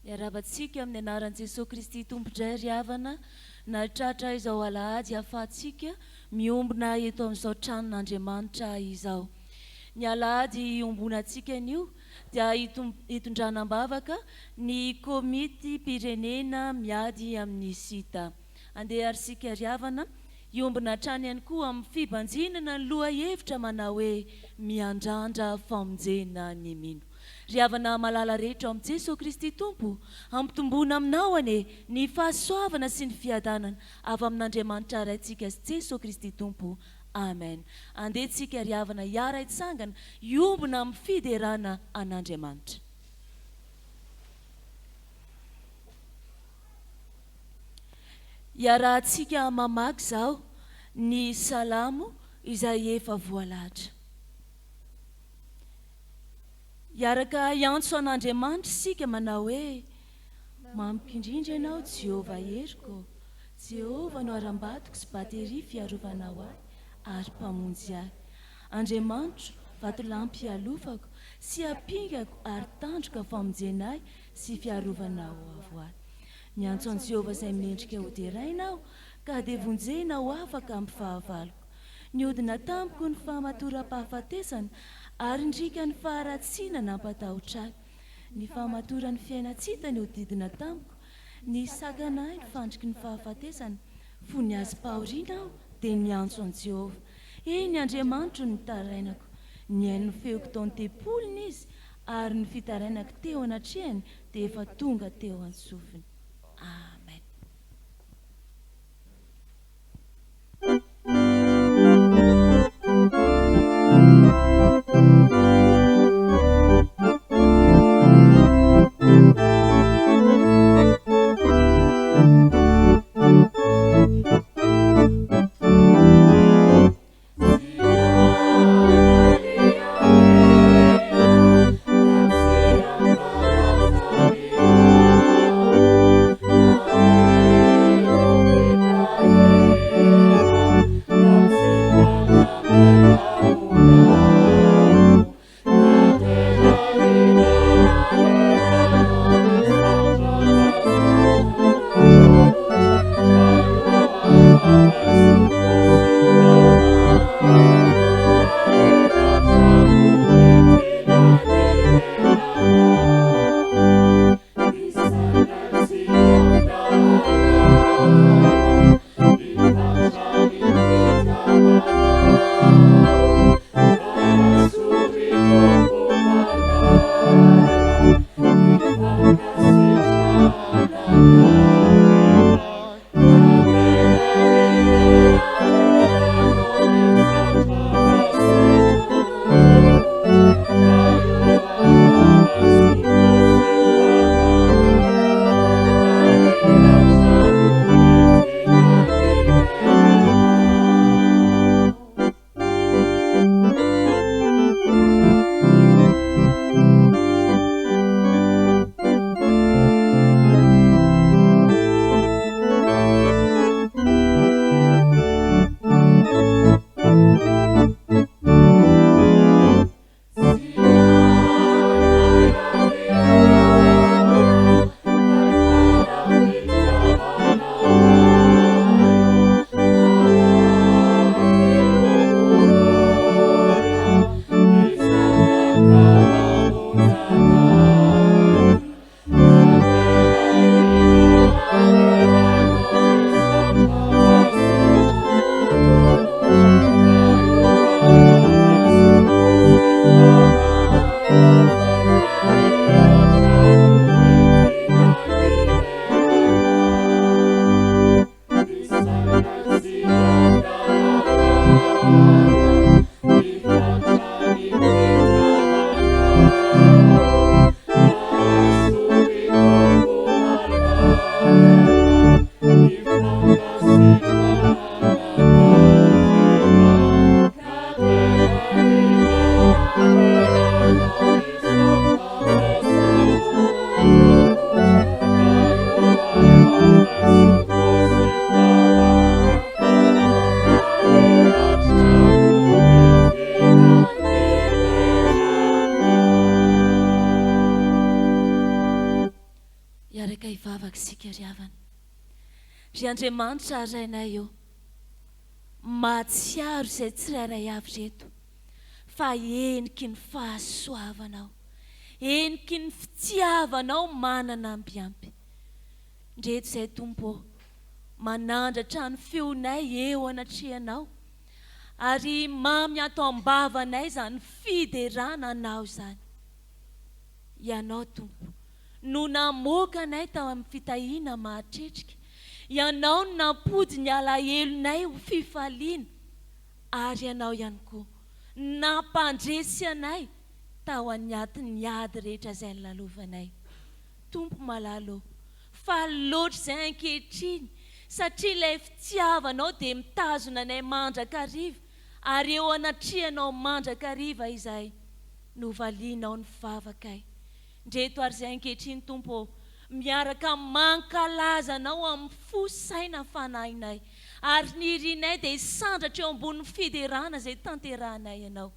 Miarahaba antsika amin'ny anaran'i Jesoa Kristy Tompo indray ry havana, nahatratra izao alahady ahafahantsika miombona eto amin'izao tranon'Andriamanitra izao. Ny alahady iombonantsika anio dia hitondrana am-bavaka ny Komitim-pirenena miady amin'ny sida. Andeha ary isika ry havana hiombona hatrany ihany koa amin'ny fibanjinana ny lohahevitra manao hoe Miandrandra famonjena ny mino. Ry havana malala rehetra ao amin'i Jesoa Kristy Tompo, hampitomboina aminao anie ny fahasoavana sy ny fiadanana avy amin'Andriamanitra Raintsika sy Jesoa Kristy Tompo. Amen. Andeha tsika ry havana hiara-hitsangana hiombona amin'ny fiderana an'Andriamanitra. Iarahantsika mamaky izao ny Salamo izay efa voalahatra. Hiaraka hiantso an'Andriamanitra isika manao hoe, Mamiko indrindra Ianao, Jehovah heriko. Jehovah no harambatoko sy bateria fiarovanao ahy ary Mpamonjy ahy. Andriamanitro, vatolampy ialofako sy ampingako ary tandroka famonjena ahy sy fiarovana ho avo ahy. Miantso an'i Jehovah izay mendrika hoderaina aho, ka dia vonjena ho afaka amin'ny fahavaloko. Nihodina tamiko ny fahamatoram-pahafatesana, ary ndrika ny faharatsiana nampatahotra ahy. Ny fahamatoran'ny fiainan-tsy hita nihodidina tamiko, nisakana ahy ny fandriky ny fahafatesana. Fony azom-pahoriana aho, dia niantso an'i Jehovah. Eny, Andriamanitro no nitarainako. Nihaino ny feoko tao an-tempoliny Izy, ary ny fitarainako teo anatrehany dia efa tonga teo an-tsofiny. Amen. Hiaraka hivavaka isika ry havana. Ry Andriamanitra Rainay ô, mahatsiaro izay tsirairay avy ireto fa heniky ny fahasoavanao, heniky ny fitiavanao manana ambiampy. Ndreto izay Tompo ô, manandratra ny feonay eo anatrehanao ary mamy ato am-bavanay izany fiderana Anao izany. Ianao Tompo no namoaka anay tao amin'ny fitahiana mahatretrika, Ianao no nampody ny alahelonay ho fifaliana, ary Ianao ihany koa no nampandresy anay tao aniatin'ny ady rehetra izay nolalovanay. Tompo malala ô, faly loatra izay ankehitriny satria ilay fitiavanao dia mitazona anay mandrakariva ary eo anatrehanao mandrakariva izahay. Novalianao ny vavakay. Ndreto ary izay ankehitriny Tompo ô, miaraka mankalaza Anao amin'ny fo, saina, fanahinay. Ary ny irinay dia hisandratra eo ambonin'ny fiderana izay tanterahanay Ianao.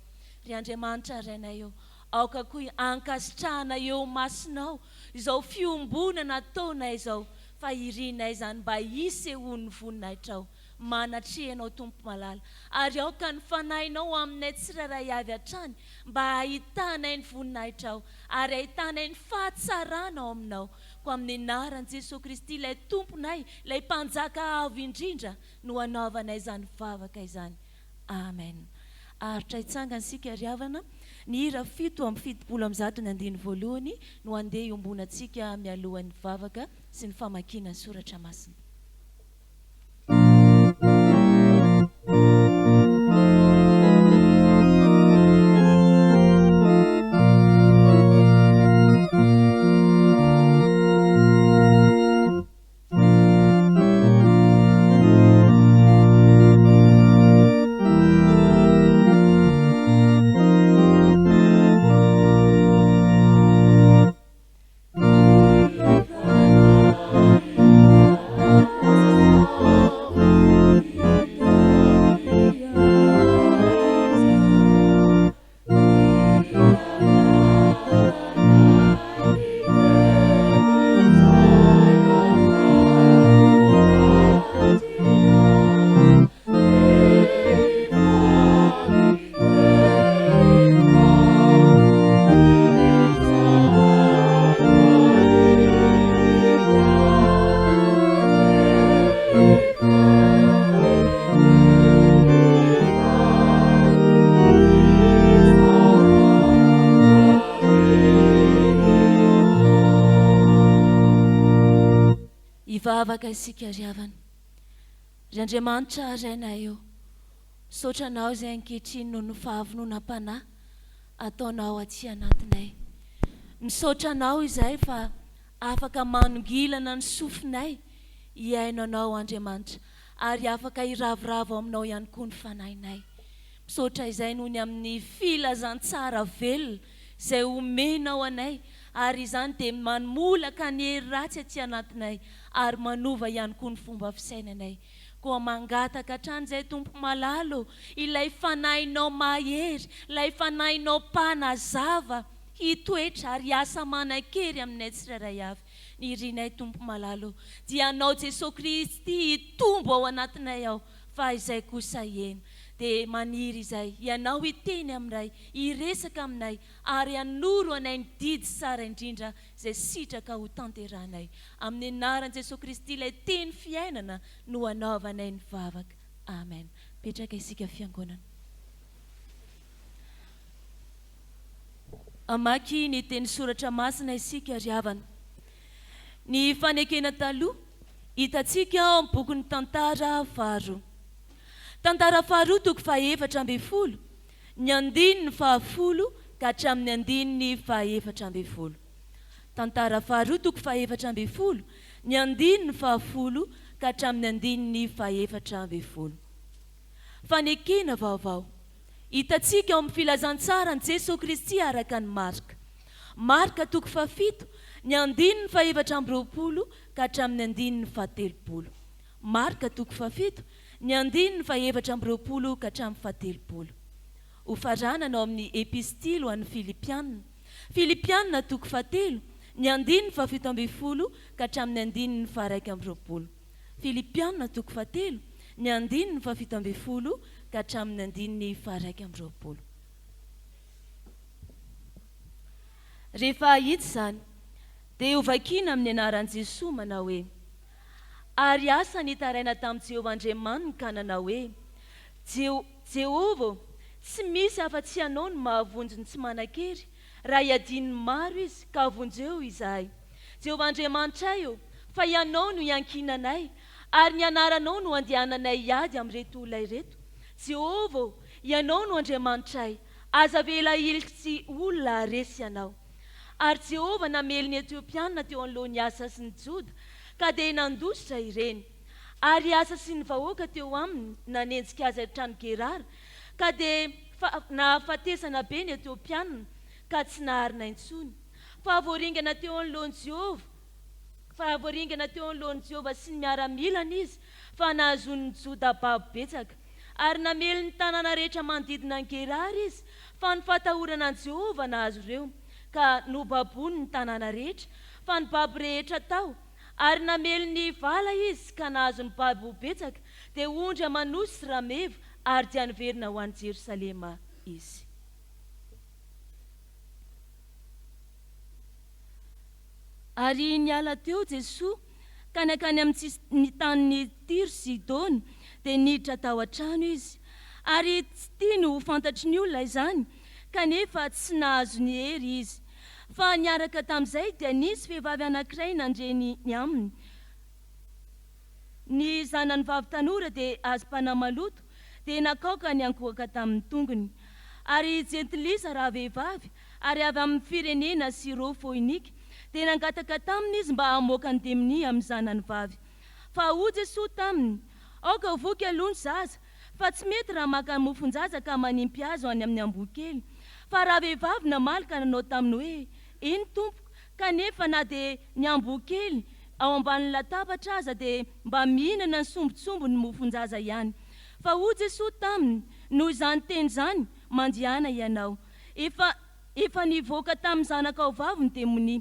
Ry Andriamanitra Rainay ô, aoka koa hankasitrahana eo imasonao izao fiombonana ataonay izao, fa irinay izany mba hisehoan'ny voninahitrao. Manatreha Ianao Tompo malala, ary aoka ny Fanahinao aminay tsirairay avy hatrany mba hahitanay ny voninahitrao ary hahitanay ny fahatsarana ao Aminao. Koa amin'ny anaran'i Jesoa Kristy ilay Tomponay, ilay Mpanjaka avo indrindra no anaovanay izany vavaka izany. Amen. Aritra hitsangana isika ry havana. Ny hira 177 ny andininy voalohany no andeha iombonantsika mialohan'ny vavaka sy ny famakiana ny soratra masina. Hivavaka isika ry havana. Ry Andriamanitra Rainay ô, misaotra Anao izay ankehitriny noho ny fahavononam-panahy ataonao aty anatinay. Misaotra Anao izahay fa afaka manongilana ny sofinay hihaino Anao Andriamanitra ary afaka hiravoravo Aminao ihany koa ny fanahinay. Misaotra izay noho ny amin'ny filazantsara velona izay omenao anay ary izany dia manomolaka ny hery ratsy aty anatinay ary manova ihany koa ny fomba fisainanay. Koa mangataka hatrany izay Tompo malala ô, ilay Fanahinao mahery, ilay Fanahinao mpanazava hitoetra ary hiasa manan-kery aminay tsirairay avy. Ny irinay Tompo malala ô, dia Anao Jesoa Kristy hitombo ao anatinay ao fa izay kosa heno. Dia maniry izay Ianao hiteny aminay, hiresaka aminay ary hanoro anay ny didy tsara indrindra izay sitraka ho tanterahanay. Amin'ny anaran'i Jesoa Kristy ilay Teny fiainana no anaovanay ny vavaka. Amen. Mipetraka isika fiangonana. Hamaky ny teny soratra masina isika ry havana. Ny fanekena taloha hitantsika ao amin'ny bokin'ny Tantara faharoa. Tantara faharoa toko faha-14, ny andininy fahafolo ka hatramin'ny andininy faha-14. Tantara faharoa toko faha-14, ny andininy fahafolo ka hatramin'ny andininy faha-14. Fanekena vaovao. Hitantsika ao amin'ny Filazantsaran'i Jesoa Kristy araka an'i Marka. Marka toko fahafito, ny andininy faha-24 ka hatramin'ny andininy fahatelopolo. Marka toko fahafito, ny andininy faha-24 ka hatramin'ny fahatelopolo. Hofaranana ao amin'ny Epistily ho an'ny Filipiana. Filipiana toko fahatelo, ny andininy faha-17 ka hatramin'ny andininy faha-21. Filipiana toko fahatelo, ny andininy faha-17 ka hatramin'ny andininy faha-21. Rehefa hahitsy izany, dia hovakiana amin'ny anaran'i Jesoa manao hoe, Ary Asa nitaraina tamin'i Jehovah Andriamaniny ka nanao hoe, Jehovah ô, tsy misy afa-tsy Ianao no mahavonjy ny tsy manan-kery, raha iadian'ny maro izy, ka vonjeo izahay. Jehovah Andriamanitray ô, fa Ianao no iankinanay, ary ny anaranao no andehananay hiady amin'ireto olona ireto. Jehovah ô, Ianao no Andriamanitray, aza avela hilisy olona haharesy Ianao. Ary Jehovah namely ny Etiopiana teo anoloan'i Asa sy ny Joda, ka dia nandositra ireny. Ary i Asa sy ny vahoaka teo aminy nanenjika azy hatrany Gerara, ka dia nahafatesana be ny Etiopiana, ka tsy naharina intsony. Fa voaringana teo anoloan'i Jehovah, fa voaringana teo anoloan'i Jehovah sy ny miaramilany izy, fa nahazoan'ny Joda babo betsaka. Ary namely ny tanàna rehetra manodidina an'i Gerara izy, fa ny fahatahorana an'i Jehovah nahazo ireo, ka nobaboiny ny tanàna rehetra, fa ny babo rehetra tao. Ary namely ny vala izy, ka nahazo ny babo betsaka, dia ondry aman'osy sy rameva, ary dia niverina ho any Jerosalema izy. Ary niala teo Jesoa ka nankany amin'ny sisin'ny tanin'i Tyro sy Sidona, dia niditra tao an-trano Izy. Ary tsy tiany ho fantatry ny olona izany, kanefa tsy nahazo ny hery Izy. Fa niaraka tamin'izay dia nisy vehivavy anankiray nandre ny aminy. Ny zanany vavy tanora dia azom-panahy maloto, dia nakaoka niankohoka tamin'ny tongony. Ary jentilisa rahavehivavy, ary avy amin'ny firenena Syro-Foinika, dia nangataka taminy izy mba hamoaka ny demonia amin'ny zanany vavy. Fa hoy Jesoa taminy, Aoka ho voky aloha ny zaza, fa tsy mety raha maka ny mofon-jaza ka manimpy azy ho any amin'ny amboa kely. Fa rahavehivavy namaly ka nanao taminy hoe, Eny, Tompoko, kanefa na dia ny amboa kely ao ambanin'ny latabatra aza dia mba mihinana ny sombintsombin'ny mofon-jaza ihany. Fa hoy Jesoa taminy, Noho izany teny izany, mandehana ianao. Efa efa nivoaka tamin'ny zanakao vavy ny demonia.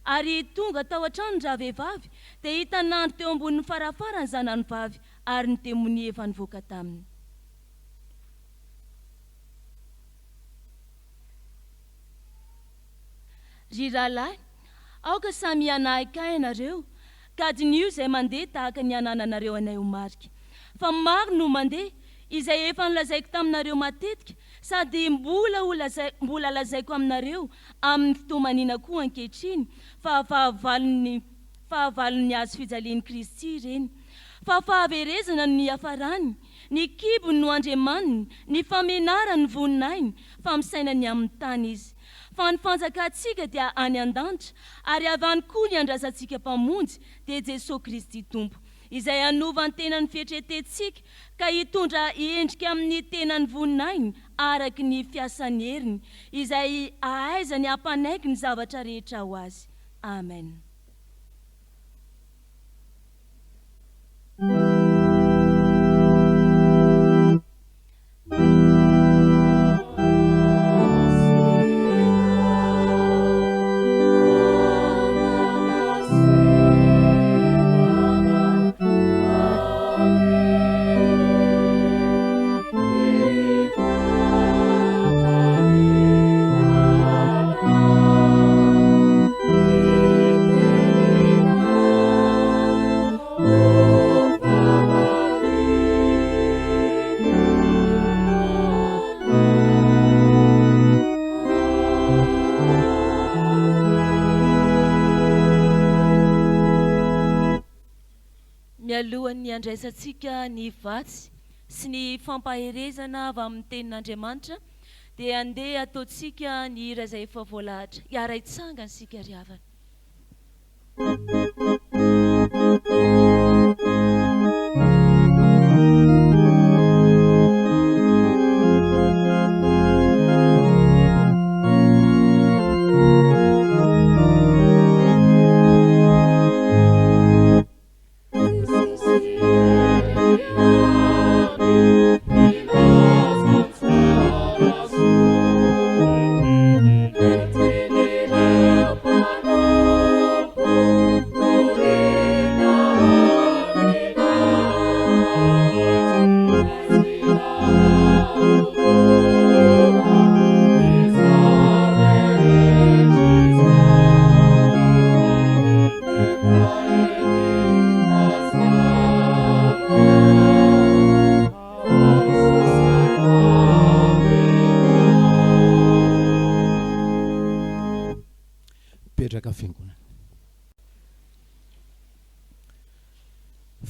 Ary tonga tao an-tranon-dravehivavy, dia hita nandry teo ambonin'ny farafara ny zanany vavy, ary ny demonia efa nivoaka taminy. Ry rahalahy, aoka samy hanahaka ahy ianareo, ka diniho izay mandeha tahaka ny anananareo anay ho marika. Fa maro no mandeha, izay efa nolazaiko taminareo matetika, sady mbola ho mbola lazaiko aminareo amin'ny fitomaniana koa ankehitriny, fa fahavalon'ny fahavalon'ny hazo fijalian'i Kristy ireny. Fa fahaverezana no niafarany, ny kibony no andriamaniny, ny famenarany ny voninahiny, fa misaina ny amin'ny tany izy. Fa ny fanjakantsika dia any an-danitra, ary avy any koa ny andrasantsika Mpamonjy, dia Jesoa Kristy Tompo, izay hanova ny tenan'ny fieritreretentsika ka hitondra endrika amin'ny tenan'ny voninahiny araka ny fiasan'ny heriny, izay hahaizany hampanaiky ny zavatra rehetra ho Azy. Amen. Mialohan'ny handraisantsika ny vatsy sy ny fampaherezana avy amin'ny Tenin'Andriamanitra dia andeha hataontsika ny hira izay efa voalahatra. Hiara-hitsangana isika ry havana.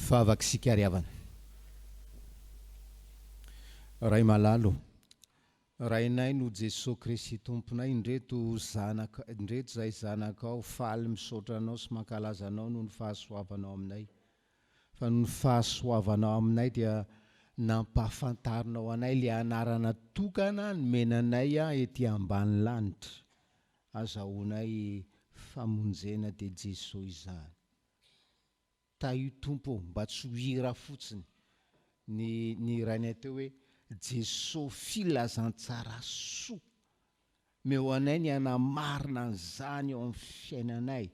Hivavaka isika ry havana. Ray malala ô, Rainay no Jesoa Kristy Tomponay, indreto zanaka, indreto izahay zanakao, faly misaotra Anao sy mankalaza Anao noho ny fahasoavanao aminay. Fa noho ny fahasoavanao aminay dia nampahafantarinao anay ilay anarana tokana nomena anay ety ambany lanitra, azahoanay famonjena dia Jesoa izany. Tahio Tompo ô, mba tsy ho hira fotsiny ny nihirainay teo hoe Jeso filazantsara soa. Meo anay ny hanamarina an'izany eo amin'ny fiainanay.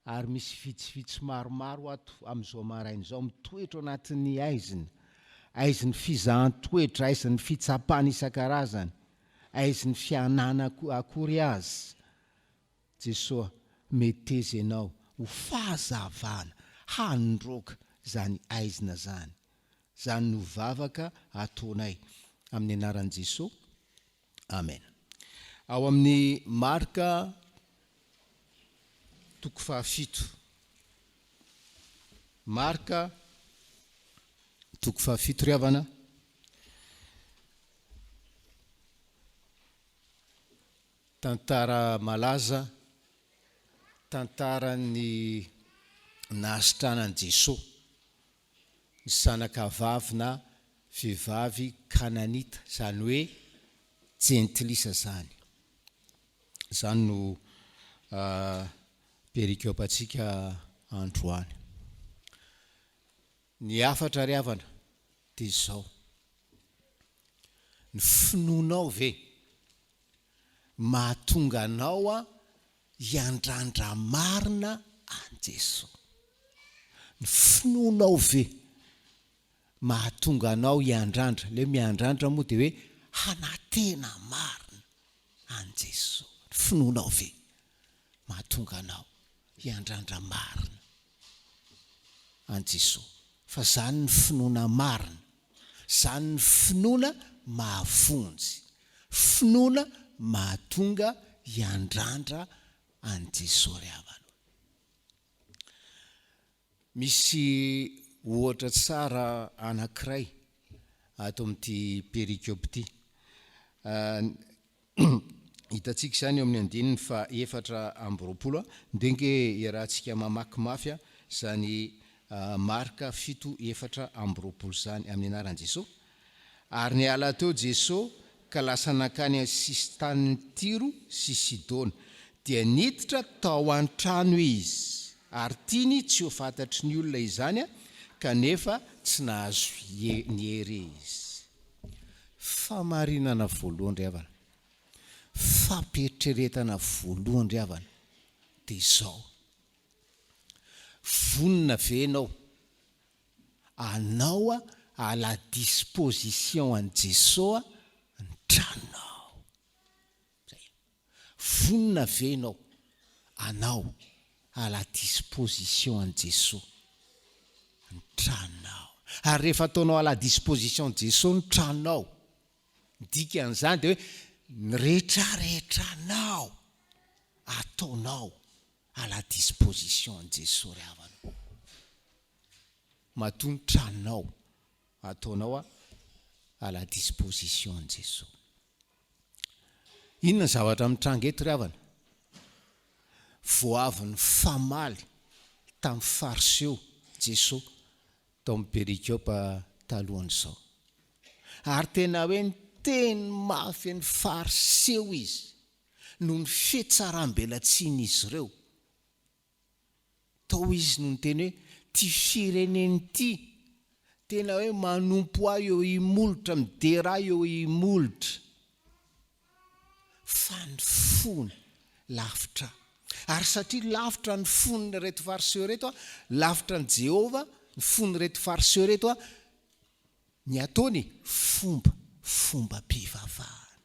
Ary misy vitsivitsy maromaro ato amin'izao maraina izao mitoetra ao anatin'ny haizina, haizin'ny fizahan-toetra, haizin'ny fitsapana isan-karazany, haizin'ny fihanana akory aza. Jesoa, meteza Ianao ho fahazavana handroaka izany aizina izany. Izany no vavaka ataonay amin'ny anaran'i Jesoa. Amen. Ao amin'ny Marka toko fahafito. Marka toko fahafito ry havana. Tantara malaza, tantaran'ny nahasitranan'i Jesoa ny zanaka vavy na vehivavy kananita, izany hoe jentilisa izany. Izany no perikopantsika androany. Ny hafatra ry havana dia izao, ny finoanao ve mahatonga anao hiandrandra marina an'i Jesoa? Ny finoanao ve mahatonga anao hiandrandra, ilay hoe miandrandra moa dia hoe hanantena marina an'i Jesoa. Ny finoanao ve mahatonga anao hiandrandra marina an'i Jesoa? Fa izany ny finoana marina, izany ny finoana mahavonjy, finoana mahatonga hiandrandra an'i Jesoa ry havana. Misy ohatra tsara anankiray ato amin'ity perikope ity. Hitantsika izany eo amin'ny andininy faha 24. Ndeha ange iarahantsika mamaky mafy izany Marka 7, 24 izany, amin'ny anaran'i Jesoa. Ary niala teo Jeso ka lasa nankany amin'ny sisin-tanin'i Tyro sy Sidona. Dia niditra tao an-trano izy, ary tiany tsy ho fantatry ny olona izany, kanefa tsy nahazo niery izy. Fahamarinana voalohany ry havana, fampieritreretana voalohany ry havana, dia izao, vonona ve ianao anao à la disposition an'i Jesoa ny tranonao. Zay. Vonona ve ianao anao à la disposition an'i Jesoa ny tranonao. Ary rehefa ataonao à la disposition an'i Jesoa ny tranonao, ny dikan'izany dia hoe ny retraretranao ataonao à la disposition an'i Jesoa ry havana. Matoa ny tranonao ataonao à la disposition an'i Jesoa. Inona ny zavatra mitranga eto ry havana? Vao avy nifamaly tamin'ny Fariseo Jesoa tao amin'ny perikopa talohan'izao. Ary tena hoe niteny mafy ny Fariseo Izy noho ny fihatsaram-belatsian'izy ireo. Tao izy no niteny hoe, Ty firenena ity, tena hoe manompo ahy eo imolotra, midera ahy eo imolotra, fa ny fony lavitra ahy. Ary satria lavitra ny fon'ireto Fariseo ireto, lavitra an'i Jehovah ny fon'ireto Fariseo ireto, ny ataony fomba, fombam-pivavahana.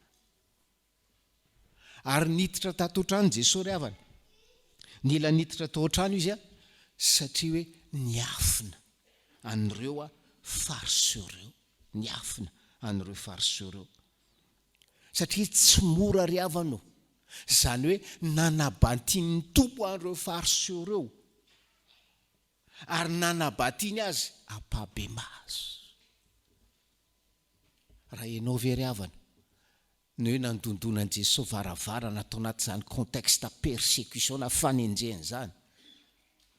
Ary niditra tato an-trano Jesoa ry havana. Nila niditra tao an-trano Izy satria hoe niafina an'ireo Fariseo ireo. Niafina an'ireo Fariseo ireo. Satria tsy mora ry havana ô. Izany hoe nanabantian'ny Tompo an'ireo Fariseo ireo. Ary nanabatiny azy ampahibemaso. Raha ianao ve ry havana no hoe nandondona an'i Jesoa varavarana tao anatin'izany contexte persecution na fanenjehana izany,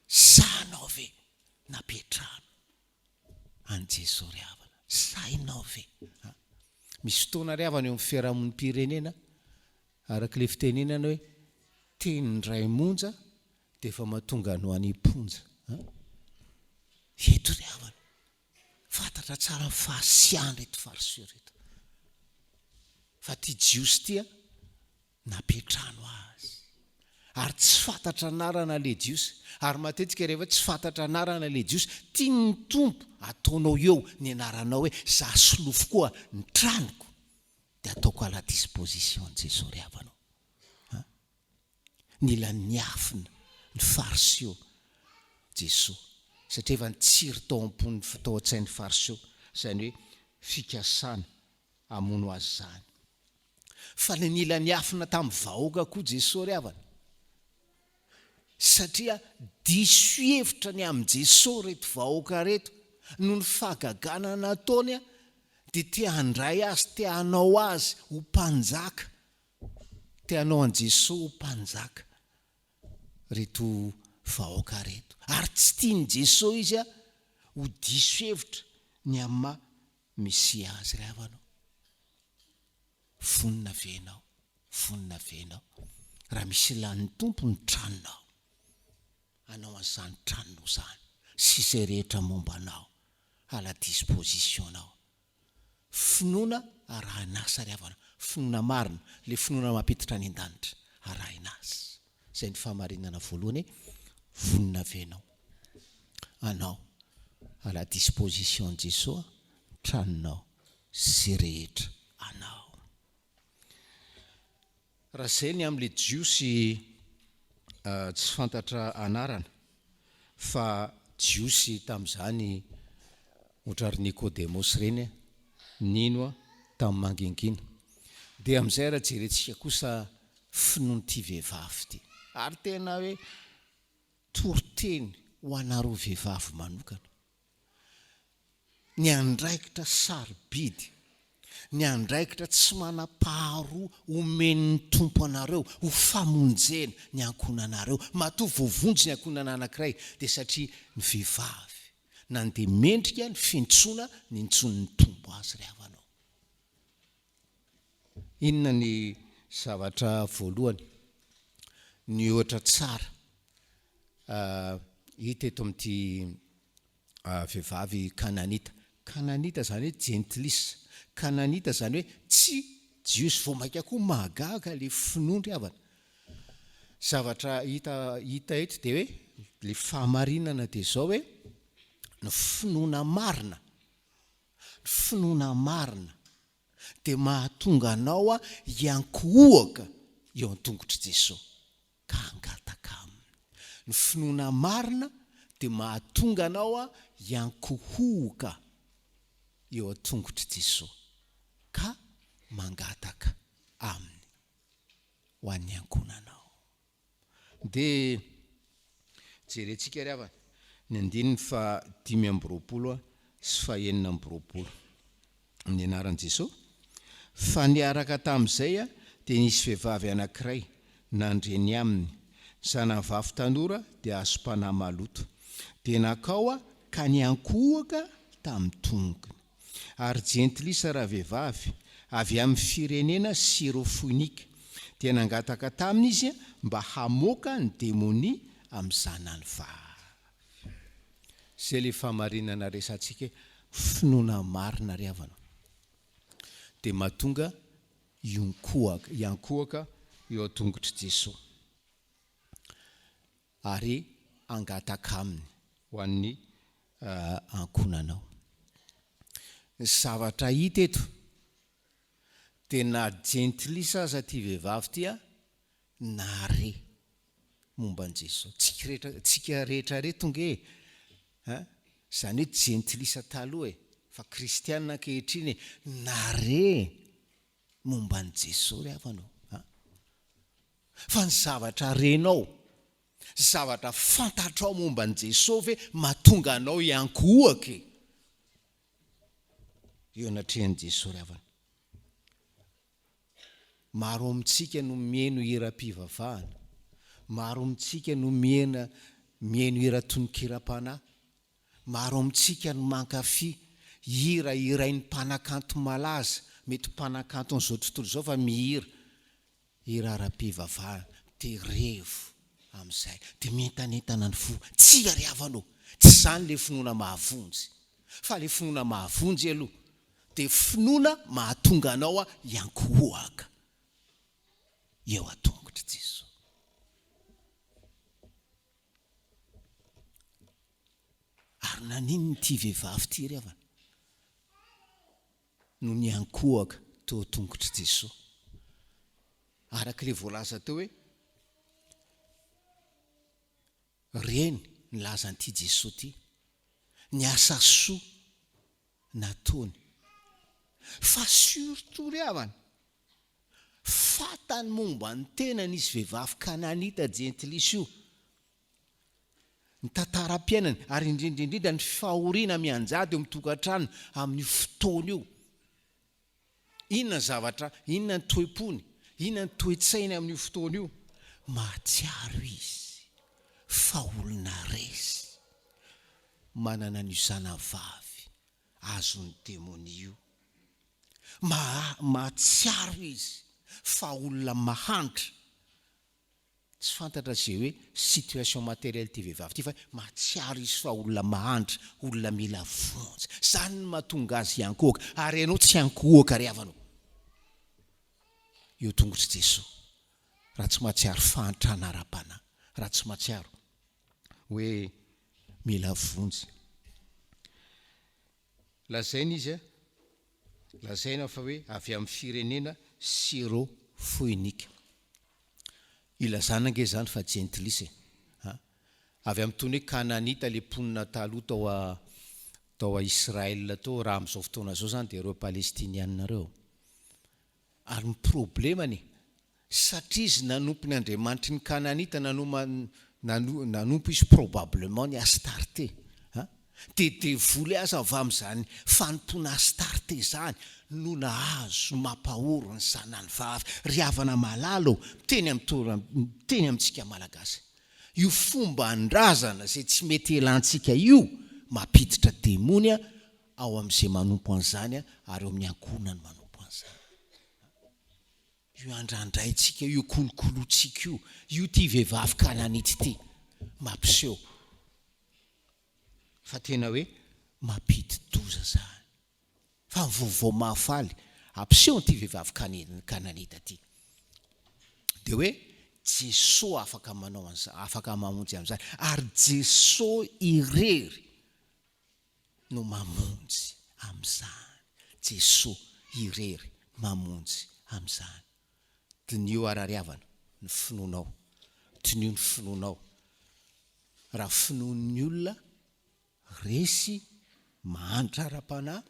sahinao ve nampiantrano an'i Jesoa ry havana? Sahinao ve? Ha? Misy fotoana ry havana eo amin'ny fiarahamonim-pirenena, araka ilay fitenenana hoe teny indray monja dia efa mahatonga anao any am-ponja. Ha? Eto ry havana, Fantatra tsara ny fahasiahan'ireto Fariseo ireto. Fa ity Jiosy ity a, nampiantrano azy. Ary tsy fantatra anarana ilay Jiosy. Ary matetika rehefa tsy fantatra anarana ilay Jiosy, tian'ny Tompo ataonao eo ny anaranao hoe za solofo koa ny tranoko, dia ataoko à la disposition an'i Jesoa ry havana o. Nila niafina ny Fariseo Jesoa, satria efa nitsiry tao am-pony, tao an-tsain'ny Fariseo, izany hoe fikasana hamono azy izany. Fa ny nila niafina tamin'ny vahoaka koa Jesoa ry havana, satria diso hevitra ny amin'i Jesoa ireto vahoaka ireto, noho ny fahagagana nataony dia te handray azy, te hanao azy ho mpanjaka. Te hanao an'i Jesoa ho mpanjaka reto vahoaka reto. Ary tsy tian'i Jesoa izy ho diso hevitra ny amin'ny maha Mesia azy ry havana ô. Vonona ve ianao? Vonona ve ianao? Raha misy ilàn'ny Tompo ny tranonao, hanao an'izany tranonao izany sy izay rehetra momba anao à la disposition-nao. Finoana arahin'asa ry havana, finoana marina, ilay finoana mampiditra any an-danitra, arahin'asa. Izay ny fahamarinana voalohany hoe vonona ve ianao? Anao, à la disposition an'i Jesoa, tranonao sy rehetra anao. Raha izay ny amin'ilay Jiosy tsy fantatra anarana, fa Jiosy tamin'izany ohatra ry Nikodemosy ireny nino tamin'ny mangingina. Dia amin'izay raha jerentsika kosa finoan'ity vehivavy ity. Ary tena hoe toriteny ho anareo vehivavy manokana. Ny andraikitra sarobidy, ny andraikitra tsy manam-paharoa omen'ny Tompo anareo ho famonjena ny ankohonanareo. Matoa voavonjy ny ankohonana anankiray dia satria ny vehivavy nandeha mendrika ny fiantsoana nintsonin'ny Tompo azy ry havana ô. Inona ny zavatra voalohany, ny ohatra tsara hita eto amin'ity vehivavy kananita. Kananita izany hoe jentilisa. Kananita izany hoe tsy jiosy. Vao mainka koa mahagaga ilay finoan-dry havana. Zavatra hita hita eto dia hoe ilay fahamarinana dia izao hoe ny finoana marina, ny finoana marina dia mahatonga anao hiankohoka eo an-tongotr'i Jesoa. ka hangataka aminy. Ny finoana marina dia mahatonga anao hiankohoka eo an-tongotr'i Jesoa ka mangataka aminy ho an'ny ankohonanao. Dia jerentsika ry havana ny andininy faha 25 sy faha 26. Amin'ny anaran'i Jesoa. Fa niaraka tamin'izay dia nisy vehivavy anankiray nandre ny aminy, zanany vavy tanora dia azom-panahy maloto. Dia nankao ka niankohoka tamin'ny tongony. Ary jentilisa ravehivavy, avy amin'ny firenena Syrofoinika, dia nangataka taminy izy mba hamoaka ny demonia amin'ny zanany vavy. Zay le fahamarinana resantsika hoe finoana marina ry havana dia mahatonga hionkohaka, hiankohoka eo an-tongotr'i Jesoa ary hangataka aminy ho an'ny ankohonanao. Ny zavatra hita eto dia na jentilisa aza ity vehivavy ity nahare momba an'i Jesoa. Tsika rehetra, tsika rehetra reto nge e, a, izany hoe jentilisa taloha e, fa kristiana ankehitriny e, nare momba an'i Jesoa ry havana ô, a. Fa ny zavatra renao. Zavatra fantatrao momba an'i Jesoa ve mahatonga anao hiankohoka e? Eo anatrehan'i Jesoa ry havana. Maro amintsika no mihaino hiram-pivavahana. Maro amintsika no mihena mihaino hira tononkiram-panahy. Maro amintsika no mankafy hira hirain'ny mpanakanto malaza, mety mpanakanton'izao tontolo izao fa mihira hira ara-pivavahana, dia revo amin'izay, dia mientanentana ny fo. Tsia ry havana ô! Tsy izany ilay finoana mahavonjy. Fa ilay finoana mahavonjy aloha dia finoana mahatonga anao hiankohoaka eo an-tongotr'i Jesoa. Ary naninona ity vehivavy ity ry havana no niankohoka teo an-tongotr'i Jesoa? Araka ilay voalaza teo hoe reny nilaza an'ity Jesoa ity, ny asa soa nataony. Fa surtout ry havana, fantany momba ny tenany izy vehivavy Kananita jentilisa io, ny tantaram-piainany ary indrindra indrindra ny fahoriana mianjady eo amin'ny tokantrano amin'io fotoana io. Inona ny zavatra, inona ny toe-pony, inona ny toe-tsainy amin'io fotoana io? Mahatsiaro izy fa olona resy, manana an'io zanavavy azon'ny demonia io. Maha, mahatsiaro izy fa olona mahantra, Tsy fantatra izay hoe situation materielle ity vehivavy ity fa mahatsiaro izy fa olona mahantra, olona mila vonjy. Izany no mahatonga azy hiankohoka. Ary ianao tsy hiankohoka ry havana ô. Eo tongotr'i Jesoa. Raha tsy mahatsiaro fahantrana ara-panahy, raha tsy mahatsiaro hoe mila vonjy. Lazaina izy, lazaina fa hoe avy amin'ny firenena Syro-Foinika. Ilazana ange izany fa jentilisa e. A. Avy amin'ny tony hoe Kananita ilay mponina taloha tao a tao a Israël tao, raha amin'izao fotoana izao izany dia ireo Palestiniana ireo. Ary ny problemany, satria izy nanompo ny andriamanitry ny Kananita, nanoma, nano, nanompo izy probablement ny Astarte, an, dia devoly aza avy amin'izany fanompoana Astarte izany no nahazo mampahory ny zanany vavy. Ry havana malala ô, miteny amin'ny tora, miteny amintsika Malagasy, io fomban-drazana izay tsy mety elantsika io, mampiditra demony ao amin'izay manompo an'izany ary eo amin'ny ankohonany manompo an'izany. Io andrandraintsika io, kolokolointsika io, io ity vehivavy kananita ity mampiseho fa tena hoe mampidi-doza izany. Fa ny vaovao mahafaly ampisehon'ity vehivavy kananita ity dia hoe Jesoa afaka manao an'izany, afaka mamonjy amin'izany ary Jesoa irery no mamonjy amin'izany. Jesoa irery mamonjy amin'izany. Diniho arariavana ny finoanao. Diniho ny finoanao. Raha finoan'ny olona resy mahantra ara-panahy,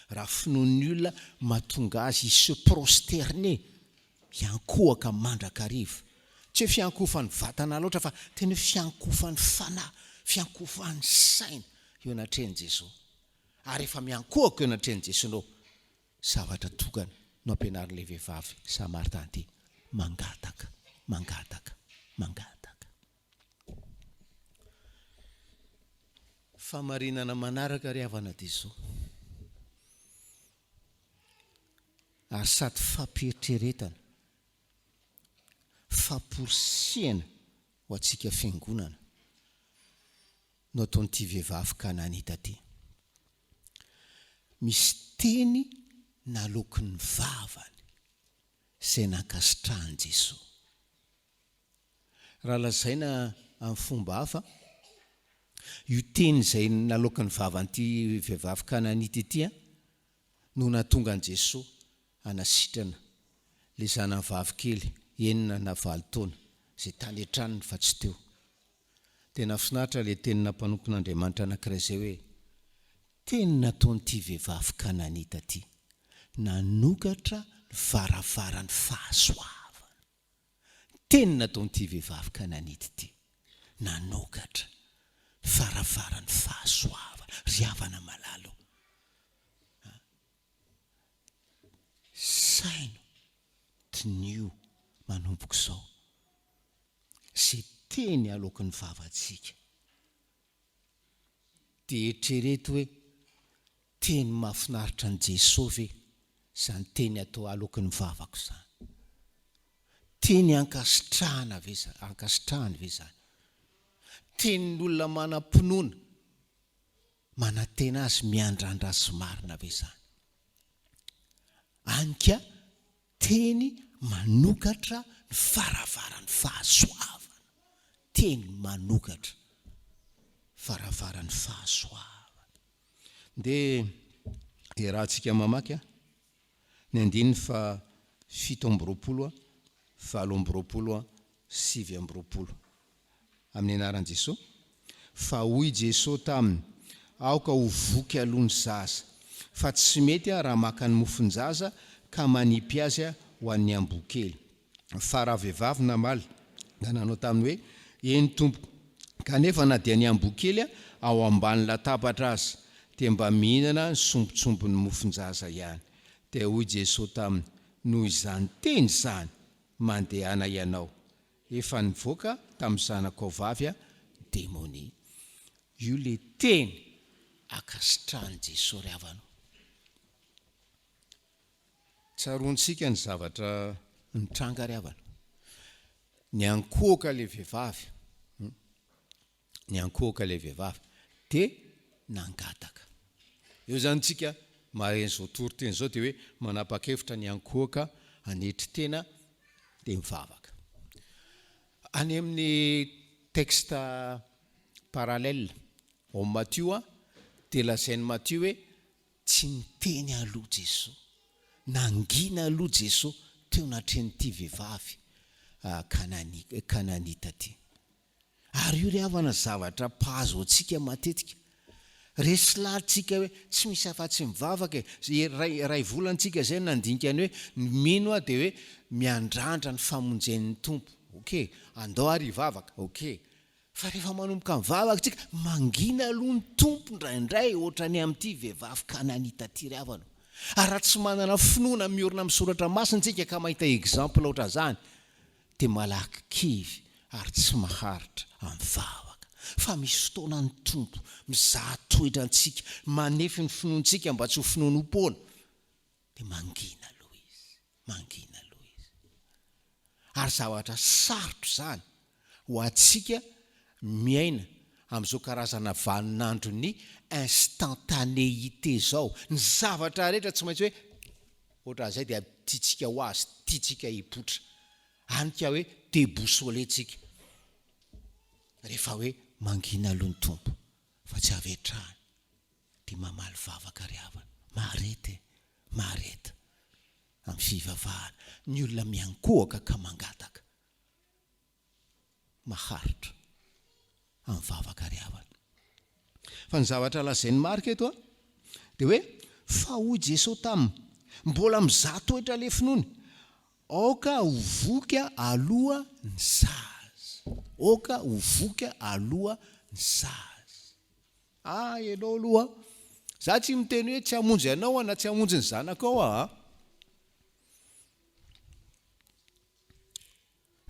raha finoan'ny olona mahatonga azy hi se prosterner, hiankohoka mandrakariva. Tsy hoe fiankohofan'ny vatana loatra fa tena hoe fiankohofan'ny fanahy, fiankohofan'ny saina eo anatrehan'i Jesoa. Ary rehefa miankohoka eo anatrehan'i Jesoa ianao, zavatra tokana no ampianarin'ilay vehivavy Samaritan ity, mangataka, mangataka, mangataka. Famarinana manaraka ry havana dia izao. Ary sady fampieritreretana, famporisihana ho antsika fiangonana no ataon'ity vehivavy Kananita ity. Misy teny naloaky ny vavany izay nankasitrahan'i Jesoa. Raha lazaina amin'ny fomba hafa, io teny izay naloaky ny vavan'ity vehivavy Kananita ity no nahatonga an'i Jesoa hanasitrana ilay zanany vavy kely enina na valo taona izay tany an-tranony fa tsy teo. Dia nahafinaritra ilay tenina mpanompon'Andriamanitra anankiray izay hoe, Teny nataon'ity vehivavy Kananita ity, nanokatra ny varavaran'ny fahasoavana. Teny nataon'ity vehivavy Kananita ity. Nanokatra ny varavaran'ny fahasoavana. Ry havana malala ô, saino, diniho manomboka izao izay teny aloaky ny vavantsika. Dia eritrereto hoe, teny mahafinaritra an'i Jesoa ve izany teny atao aloaky ny vavako izany? Teny ankasitrahana ve izany, ankasitrahany ve izany? Tenin'olona manam-pinoana, manantena azy, miandrandra azy marina ve izany? Any ka Teny manokatra ny varavaran'ny fahasoavana. Teny manokatra varavaran'ny fahasoavana. Ndeha iarahantsika mamaky ny andininy faha 27, 28, 29. Amin'ny anaran'i Jesoa. Fa hoy Jesoa taminy, Aoka ho voky aloha ny zaza, fa tsy mety raha maka ny mofon-jaza ka manipy azy ho an'ny amboa kely. Fa ravehivavy namaly ka nanao taminy hoe, Eny, Tompoko, kanefa na dia ny amboa kely ao ambany latabatra aza dia mba mihinana ny sombintsombin'ny mofon-jaza ihany. Dia hoy Jesoa taminy, Noho izany teny izany, mandehana ianao, Efa nivoaka tamin'ny zanakao vavy a demonia. Io le teny akasitrahan'i Jesoa ry havana o. Tsaroantsika ny zavatra nitranga ry havana. Niankohoka le vehivavy. Niankohoka ilay vehivavy dia nangataka. Eo izany tsika mahare an'izao toriteny izao dia hoe manapa-kevitra ny hiankohoka hanetry tena dia mivavaka. Any amin'ny texte parallèle ao amin'ny Matio dia lazain'i Matio hoe Tsy niteny aloha Jesoa. Nangina aloha Jesoa teo natrehin'ity vehivavy Kananita ity. Ary io ry havana zavatra mpahazo antsika matetika. Resy lahatra tsika hoe tsy misy afa-tsy mivavaka e. Iray iray volana tsika izay no nandinika ny hoe ny mino aho dia hoe miandrandra ny famonjen'ny Tompo. Ok, andao ary hivavaka. Ok. Fa rehefa manomboka mivavaka tsika, mangina aloha ny Tompo indraindray ohatran'ny amin'ity vehivavy Kananita ity ry havana. Ary raha tsy manana finoana miorina amin'ny soratra masina tsika ka mahita exemple ohatran'izany, dia malaky kivy ary tsy maharitra amin'ny vavaka. Fa misy fotoana ny Tompo mizaha toetra antsika, manefy ny finoantsika mba tsy ho finoanoam-poana, dia mangina aloha Izy, mangina aloha Izy. Ary zavatra sarotra izany ho antsika miaina amin'izao karazana vaninandron'ny instantanéité izao. Ny zavatra rehetra tsy maintsy hoe ohatran'izay dia tiantsika ho azy, tiantsika hipoitra. Any ka hoe déboussolé tsika rehefa hoe mangina aloha ny Tompo fa tsy avy hatrany dia mamaly vavaka ry havana. Mahareta e! Mahareta amin'ny fivavahana. Ny olona miankohoka ka mangataka. Maharitra amin'ny vavaka ry havana. Fa ny zavatra lazain'i Marka eto dia hoe, Fa hoy Jesoa taminy, Mbola mizaha toetra ilay finoany, aoka ho voky aloha ny zaza. Aoka ho voky aloha ny zaza. Ah, ianao aloha, za tsy miteny hoe tsy hamonjy anao aho na tsy hamonjy ny zanakao aho an.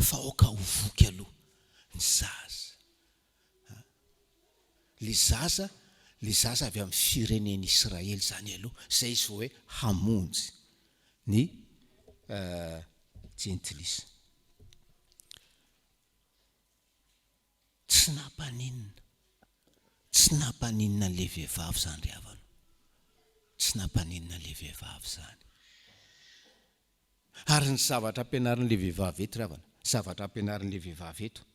Fa aoka ho voky aloha ny zaza. Le zaza, le zaza avy amin'ny firenen'Israely izany aloha, izay izy vao hoe hamonjy ny jentilisa. Tsy nampaninona, tsy nampaninona an'ilay vehivavy izany ry havana. Tsy nampaninona an'ilay vehivavy izany. Ary ny zavatra ampianarin'ilay vehivavy eto ry havana, zavatra ampianarin'ilay vehivavy eto,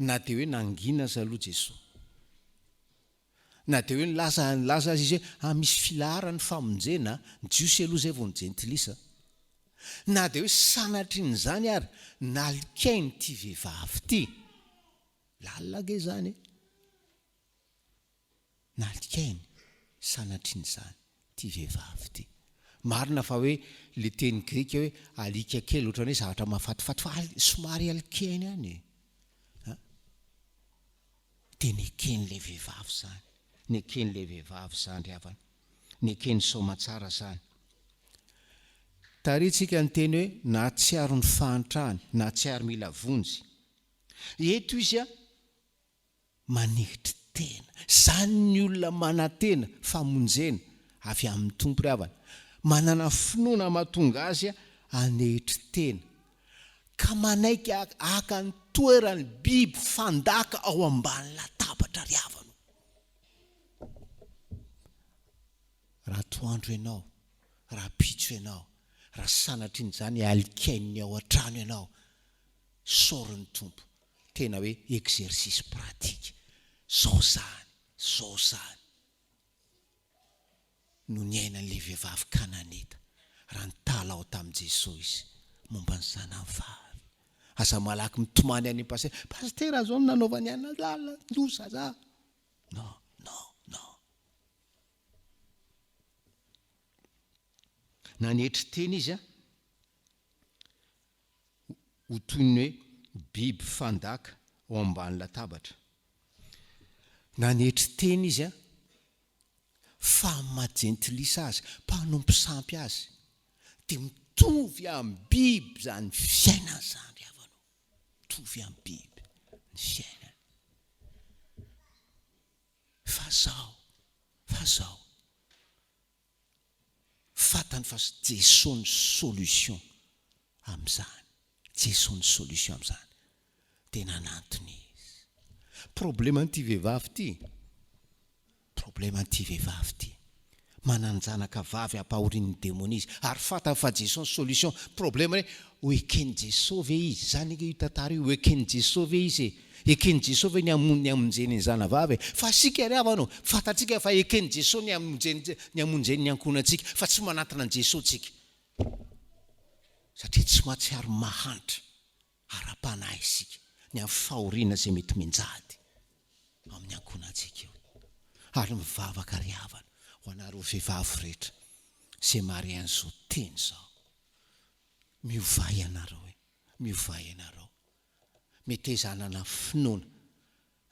na dia hoe nangina aza aloha Jesoa, na dia hoe nilaza nilaza aza izy hoe ah misy filaharany ny famonjena, ny Jiosy aloha izay vao ny Jentilisa, na dia hoe sanatrian'izany ary nalikainy ity vehivavy ity, lalina ange izany e! Nalikainy, sanatrian'izany, ity vehivavy ity. Marina fa hoe le teny grika hoe alika kely ohatran'ny hoe zavatra mahafatifaty fa somary alikeny ihany e. A! Dia neken'ilay vehivavy izany. Neken'ilay vehivavy izany ry havana. Nekeny soamatsara izany. Tarihintsika ny teny hoe nahatsiaro ny fahantrany, nahatsiaro mila vonjy. Eto izy a, manetry tena. Izany ny olona manantena famonjena avy amin'ny Tompo ry havana. Manana finoana mahatonga azy hanetry tena. Ka manaiky haka ny toeran'ny biby fandaka ao ambany latabatra ry havana o. Raha atoandro ianao, rahampitso ianao, raha sanatrian'izany alikain'ny ao an-trano ianao, Isaory ny Tompo. Tena hoe exercice pratique. Zao zany, zao zany no niainan'ilay vehivavy Kananita raha nitalaho tamin'i Jesoa izy momba ny zanany vavy. Aza malaky mitomany any am-pasitera, Pasitera zao no nanaovany anah, lala, loza za. Non, non, non. Nanetry tena izy an. ho toy ny hoe biby fandaka ao ambany latabatra. Nanetry tena izy an, fa amin'ny maha jentilisa azy, mpanompo sampy azy, dia mitovy amin'ny biby izany fiainana izany ry havana ô. Mitovy amin'ny biby ny fiainany. Fa zao, fa zao. Fantany fa Jesoa ny solution amin'izany. Jesoa ny solution amin'izany. Dia nanantona izy. Problème an'ity vehivavy ity, problème an'ity vehivavy ity. Manan-janaka vavy ampahorian'ny demonia izy. Ary fantany fa Jesoa ny solution. Problème hoe, ho eken'i Jesoa ve izy? Izany ange io tantara io, ho eken'i Jesoa ve izy e? Eken'i Jesoa ve ny hamono ny hamonjeny ny zanavavy e? Fa isika ry havana ô, fantatsika fa eken'i Jesoa ny hamonjeny ny hamonjeny ny ankohonantsika, fa tsy manantona an'i Jesoa tsika. Satria tsy mahatsiaro mahantra ara-panahy isika ny amin'ny fahoriana izay mety mianjady amin'ny ankohonantsika eo. Ary mivavaka ry havana ho anareo vehivavy rehetra izay mahare an'izao teny izao. Miovà ianareo e, miovà ianareo. Meteza hanana finoana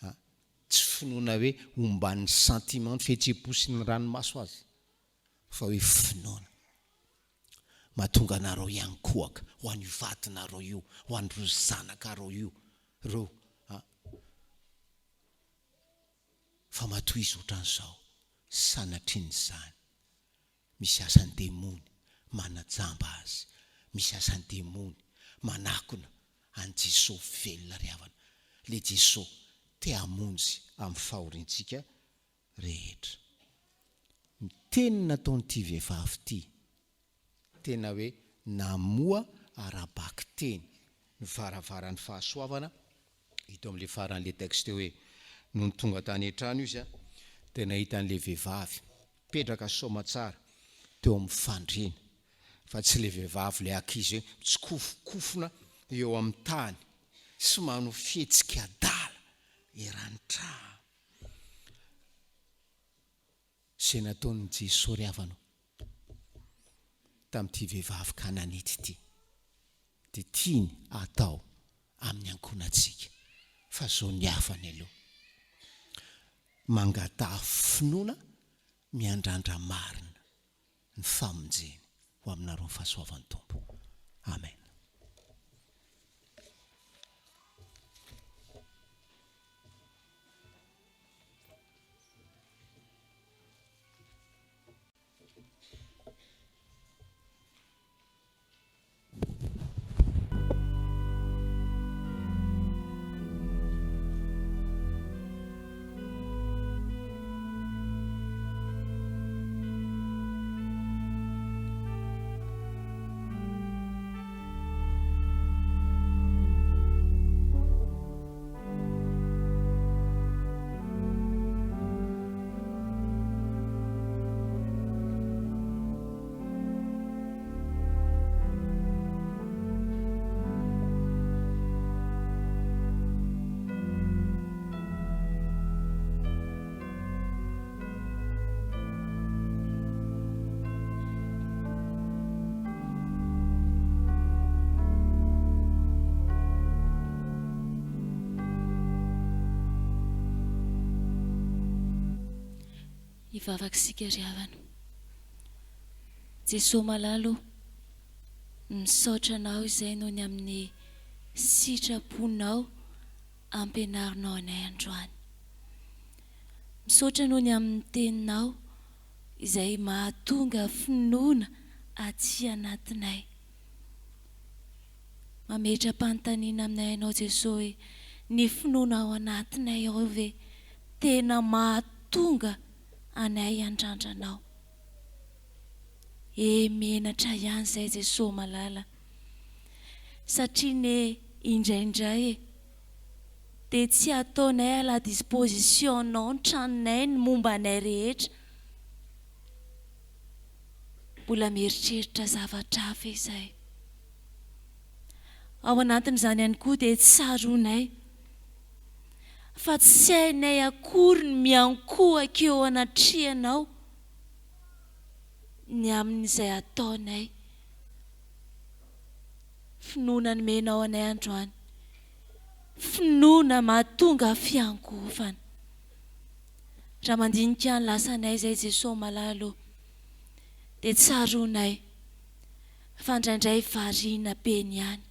a! Tsy finoana hoe omban'ny sentiment, ny fihetseham-po sy ny ranomaso aza, fa hoe finoana mahatonga anareo hiankohoka ho an'io vadinareo io, ho an'ireo zanakareo io, ireo a! Fa matoa izy ohatran'izao, sanatrian'izany. Misy asan'ny demony manajamba azy, misy asan'ny demony manakona an'i Jesoa velona ry havana, le Jesoa te hamonjy amin'ny fahoriantsika rehetra. Ny teny nataon'ity vehivavy ity, tena hoe namoha ara-bakiteny ny varavaran'ny fahasoavana, hita ao amin'ilay faran'ilay texte hoe, nony tonga tany an-trano izy dia nahita an'ilay vehivavy mipetraka soamatsara teo amin'ny fandriana, fa tsy ilay vehivavy ilay ankizy hoe mitsikofokofona eo amin'ny tany sy manao fihetsika adala eran'ny trano. Izay nataon'i Jesoa ry havana tamin'ity vehivavy Kananita ity dia tiany hatao amin'ny ankohonantsika fa zao ny hafany aloha mangataha finoana miandrandra marina ny famonjeny ho aminareo ny fahasoavan'ny Tompo. Amen. Hivavaka isika ry havana. Jesoa malala o, misaotra Anao izay noho ny amin'ny sitraponao ampianarinao anay androany. Misaotra noho ny amin'ny teninao izay mahatonga finoana aty anatinay. Mametra-panontaniana aminay Ianao Jesoa hoe, ny finoana ao anatinay ao ve tena mahatonga anay hiandrandra Anao? E menatra ihany izay Jesoa malala satria ne indraindray e dia tsy ataonay à la disposition-nao ny tranonay ny momba anay rehetra. Mbola mieritreritra zavatra hafa izay. Ao anatin'izany ihany koa dia tsaroanay fa tsy hainay akory ny miankohoka eo anatrehanao ny amin'izay ataonay. Finoana nomenao anay androany. Finoana mahatonga fiankohofana. Raha mandinika ny lasanay izay Jesoa malala ô, dia tsaroanay fa indraindray variana be ny any.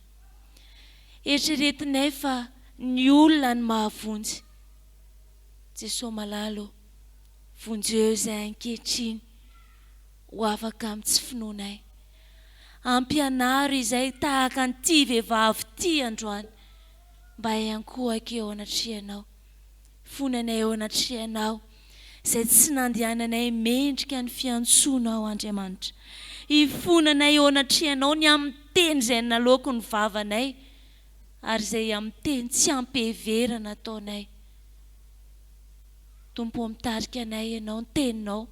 Eritreretinay fa ny olona no mahavonjy. Jesoa malala ô, vonjeo izay ankehitriny ho afaka amin'ny tsy finoanay. Ampianaro izay tahaka an'ity vehivavy ity androany mba hiankohoka eo anatrehanao. Fonanay eo anatrehanao, izay tsy nandehananay mendrika ny fiantsoanao, Andriamanitra. Ifonanay eo anatrehanao ny amin'ny teny izay naloaky ny vavanay, ary izay amin'ny teny tsy ampiheverana ataonay. Tompo ô, mitarika anay Ianao, ny Teninao,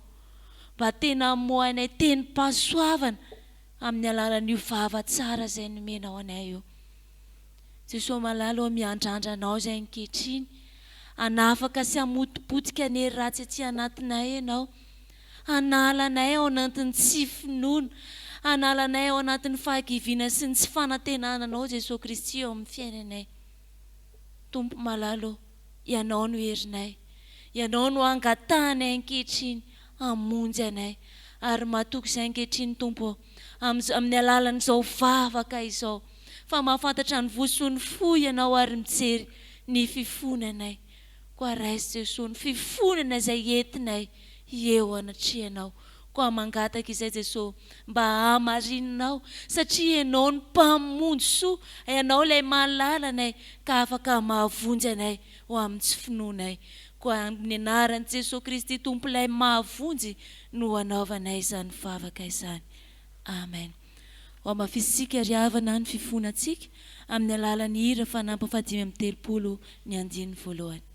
mba tena hamoahanay tenim-pahasoavana amin'ny alalan'io vava tsara izay nomenao anay io. Jesoa malala ô miandrandra anao izay ankehitriny hanafaka sy hamotipotika ny hery ratsy aty anatinay ianao hanala anay ao anantin'ny tsy finoana hanala anay ao anatin'ny fahakiviana sy ny tsy fanantenana anao Jesoa Kristy eo amin'ny fiainanay Tompo malala ô Ianao no herinay Ianao no angatahanay ankehitriny hamonjy anay ary matoky izay ankehitriny Tompo ô amin'ny alalan'izao vavaka izao fa mahafantatra ny voa sy ny fo Ianao ary mijery ny fifonanay. Koa raiso Jesoa ny fifonana izay entinay eo anatrehanao. Koa mangataka izay Jesoa mba hamarininao satria Ianao no Mpamonjy soa, Ianao ilay mahalala anay ka afaka mahavonjy anay ho amin'ny tsy finoanay. Koa amin'ny anaran'i Jesoa Kristy Tompo ilay mahavonjy no anaovanay izany vavaka izany. Amen. Ho hamafisintsika ry havana ny fifonantsika amin'ny alalan'ny hira fanampiny fahadimy amby 30 ny andininy voalohany.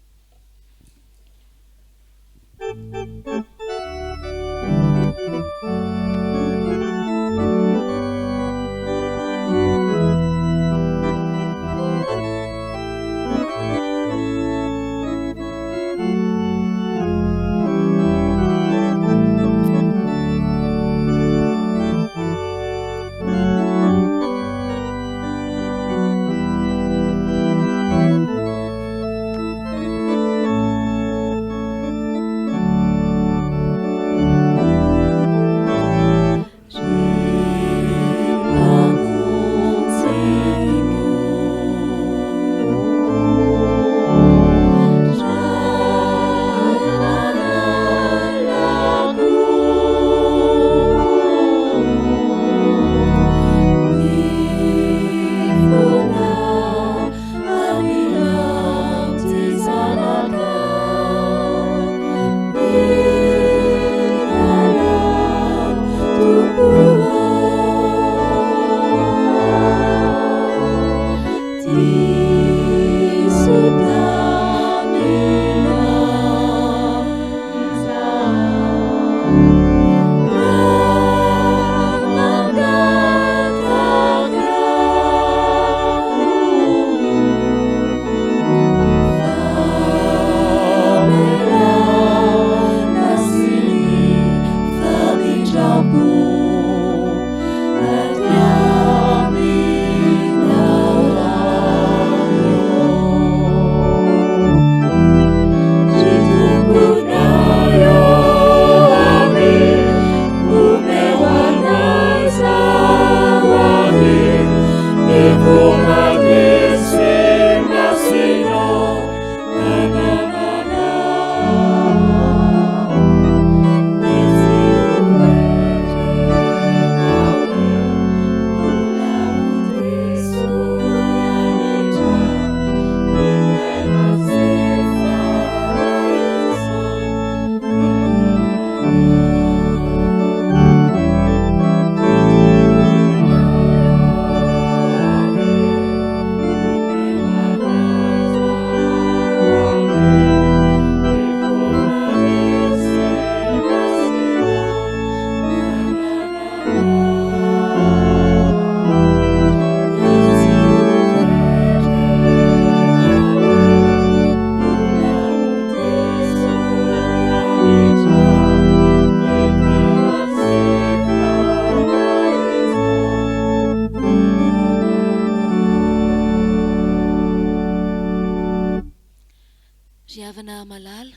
Ry havana malala,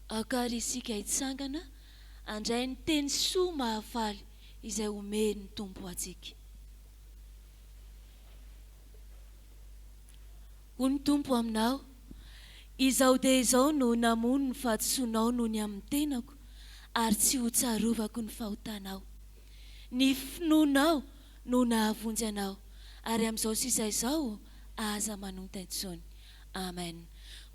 aoka àry isika hitsangana handray ny teny soa mahafaly izay omen'ny Tompo antsika. Hoy ny Tompo aminao, Izao dia izao no namono ny fahadisoanao noho ny amin'ny tenako, ary tsy hotsarovako ny fahotanao. Ny finoanao no nahavonjy anao, ary amin'izao sisa izao aza manonta intsony. Amen.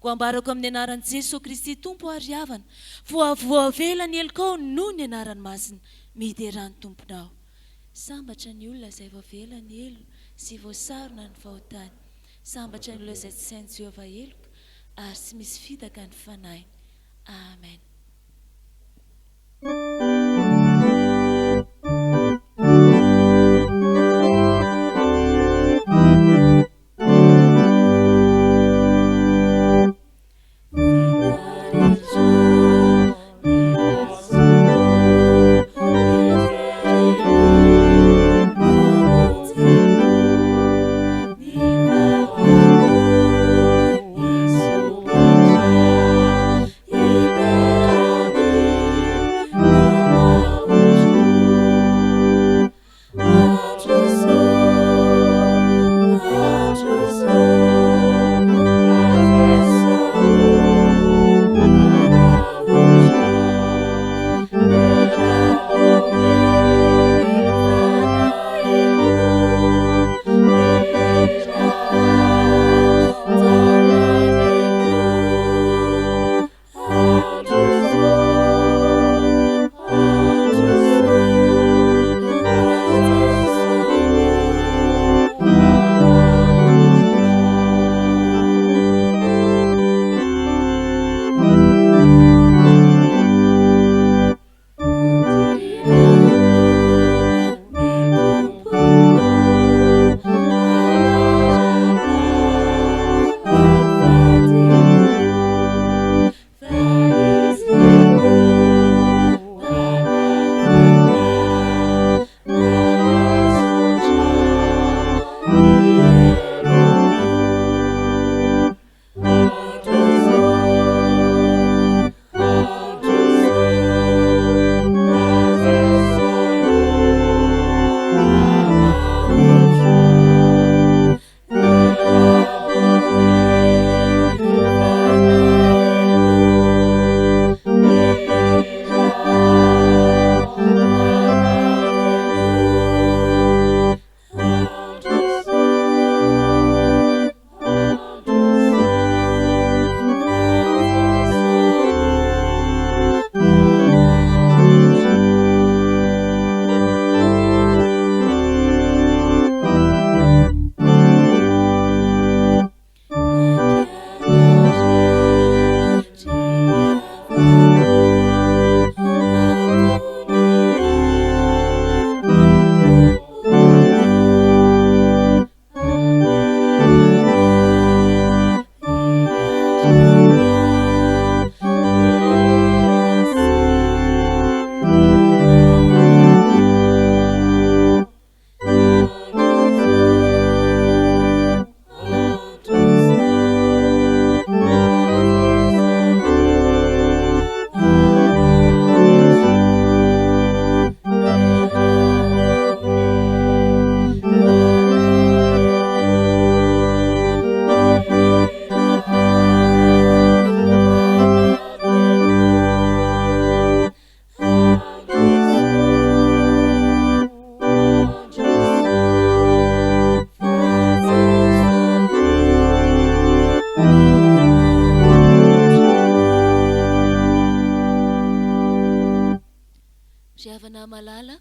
Koa ambarako amin'ny anaran'i Jesoa Kristy Tompo aho ry havana, fa voavela ny helokao noho ny anarany masina. Miderà ny Tomponao. Sambatra ny olona izay voavela ny helony sy voasarona ny fahotany. Sambatra ny olona izay tsy sain'i Jehovah heloka ary tsy misy fitaka ny fanahiny. Amen. Ry havana malala,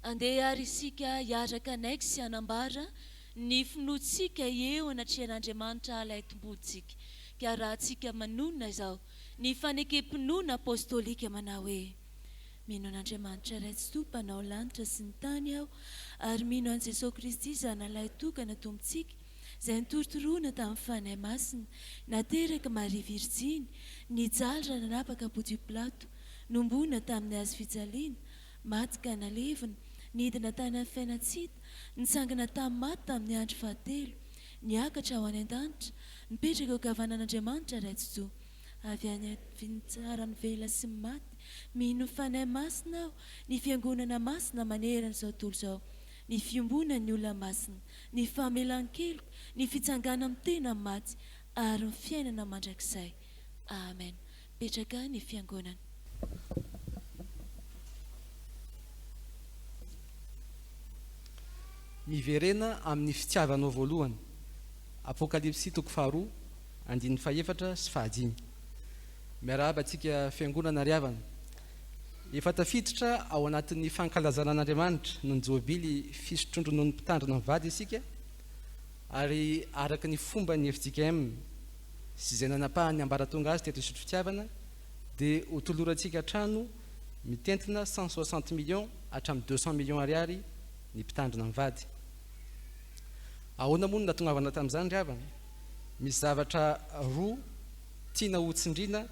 andeha àry isika hiaraka hanaiky sy hanambara ny finoantsika eo anatrehan'Andriamanitra halaitom-bontsika, ka arahantsika manonona izao ny fanekem-pinoana apostolika manao hoe, Mino an'Andriamanitra Ray Tsitoha Mpanao lanitra sy ny tany aho, ary mino an'i Jesoa Kristy Zanalahy tokana Tompontsika, izay notorotoroana tamin'ny Fanahy Masina, naterak'i Maria Virjiny, nijaly raha nanapaka Pontio Pilato, nomboana tamin'ny hazo fijaliana, maty ka nalevina, nidina tany amin'ny fiainan-tsy hita, nitsangana tamin'ny maty tamin'ny andro fahatelo, niakatra ho any an-danitra, mipetraka eo ankavanan'Andriamanitra Ray Tsitoha. Avy any fitsaran'ny velona sy ny maty. Mino ny Fanahy Masina aho, ny Fiangonana masina manerana izao tontolo izao, ny fiombonan'ny olona masina, ny famelan-keloka, ny fitsanganan'ny tena maty, ary ny fiainana mandrakizay. Amen. Mipetraka ny Fiangonana. Miverena amin'ny fitiavanao voalohany. Apokalypsy toko faharoa, andininy fahefatra sy fahadimy. Miarahaba antsika Fiangonana ry havana. Efa tafiditra ao anatin'ny fankalazana an'Andriamanitra noho ny Jobily fisotroan-drononon'ny Mpitandrina mivady isika ary araka ny fomban'ny fjkm sy izay nanapahan'ny ambaratonga azy teto Isotry Fitiavana dia ho tolorantsika trano mitentina 160 millions hatramin'ny 200 millions ariary ny Mpitandrina mivady. Ahoana moa no natongavana tamin'izany ry havana? Misy zavatra roa tiana ho tsindriana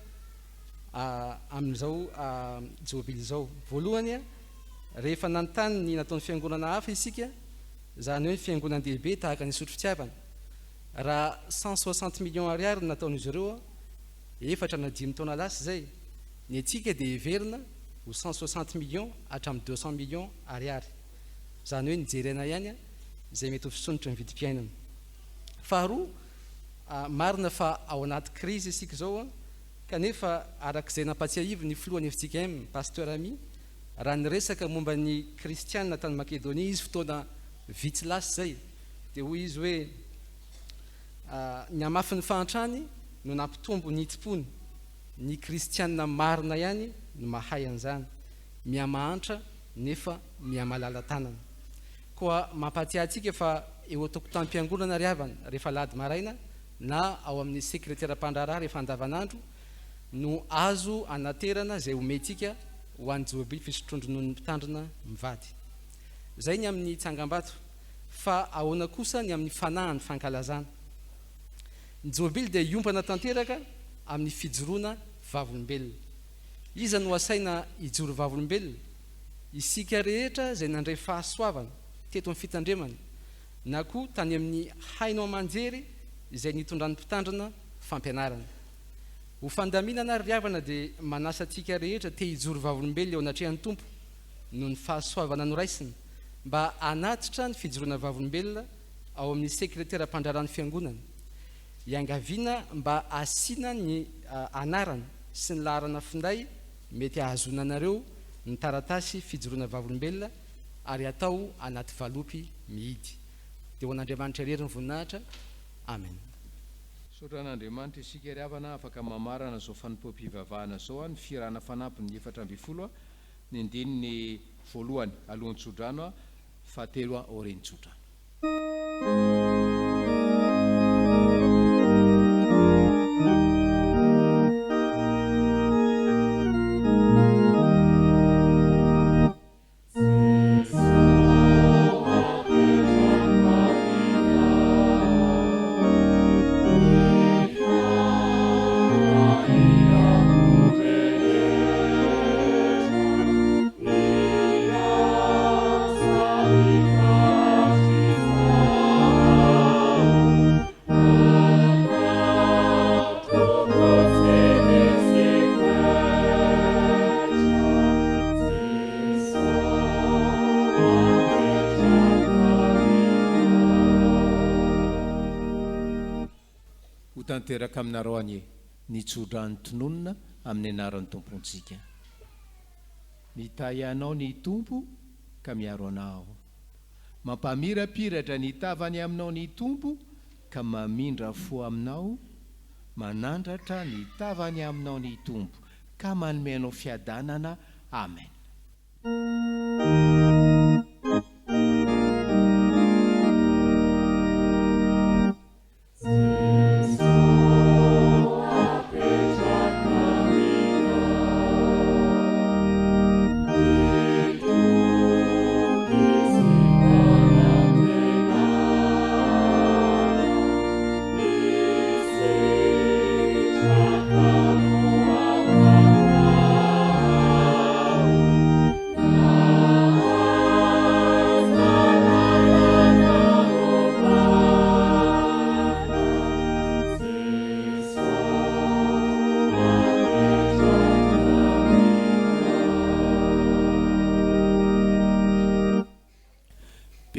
amin'izao jobily izao. Voalohany, rehefa nanontany ny nataon'ny fiangonana hafa isika, izany hoe ny fiangonan-dehibe tahaka ny Isotry Fitiavana, raha 160 millions ariary no nataon'izy ireo efatra na dimy taona lasa izay, ny antsika dia heverina ho 160 millions hatramin'ny 200 millions ariary. Izany hoe nijerena ihany izay mety ho fisondrotry ny vidim-piainana. Faharoa, marina fa ao anaty krizy isika izao, kanefa araka izay nampatsiahivin'ny filohan'ny fjkm, Pasteur Amy, raha niresaka momba ny kristiana tany Makedonia izy fotoana vitsy lasa izay, dia hoy izy hoe, Ny hamafin'ny fahantrany no nampitombo ny hitsim-pony, ny kristiana marina ihany no mahay an'izany, mihamahantra nefa mihamalala-tanana. Koa mampahatsiahy antsika fa eo an-tokotanim-piangonana ry havana rehefa alahady maraina na ao amin'ny sekreteram-pandraharaha rehefa andavanandro no azo anaterana izay omentsika ho an'ny Jobily fisotroan-drononon'ny mpitandrina mivady. Izay ny amin'ny tsangambato, fa ahoana kosa ny amin'ny fanahin'ny fankalazana? Ny Jobily dia hiompana tanteraka amin'ny fijoroana vavolombelona. Iza no asaina hijoro vavolombelona? Isika rehetra izay nandray fahasoavana teto amin'ny fitandremana na koa tany amin'ny haino aman-jery izay nitondran'ny mpitandrina fampianarana. Ho fandaminana ary ry havana dia manasa antsika rehetra te hijoro vavolombelona eo anatrehan'ny Tompo noho ny fahasoavana noraisina mba hanatitra ny fijoroana vavolombelona ao amin'ny sekretera mpandraharahan'ny fiangonana. Iangaviana mba hasiana ny anarana sy ny laharana finday Mety hahazoana anareo ny taratasy fijoroana vavolombelona ary hatao anaty valopy mihidy. Dia ho an'Andriamanitra irery ny voninahitra. Amen. Misaotra an'Andriamanitra isika ry havana afaka mamarana izao fanompoam-pivavahana izao ny fihirana fanampiny 14 ny andininy voalohany alohan'ny tsodrano fahatelo aorian'ny tsodrano. Ho tanteraka aminareo anie ny tsodrano tononina amin'ny anaran'ny Tompontsika. Mitahy anao ny Tompo ka miaro anao. Mampamirapiratra ny tavany aminao ny Tompo ka mamindra fo aminao, manandratra ny tavany aminao ny Tompo ka manome anao fiadanana. Amen.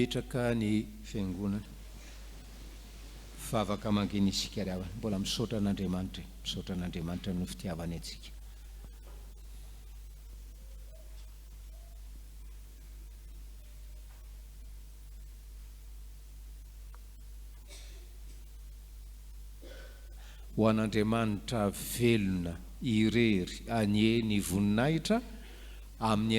Mipetraka ny fiangonana. Vavaka mangina isika ry havana. Mbola misaotra an'Andriamanitra e. Misaotra an'Andriamanitra noho ny fitiavany antsika. Ho an'Andriamanitra velona irery anie ny voninahitra amin'ny.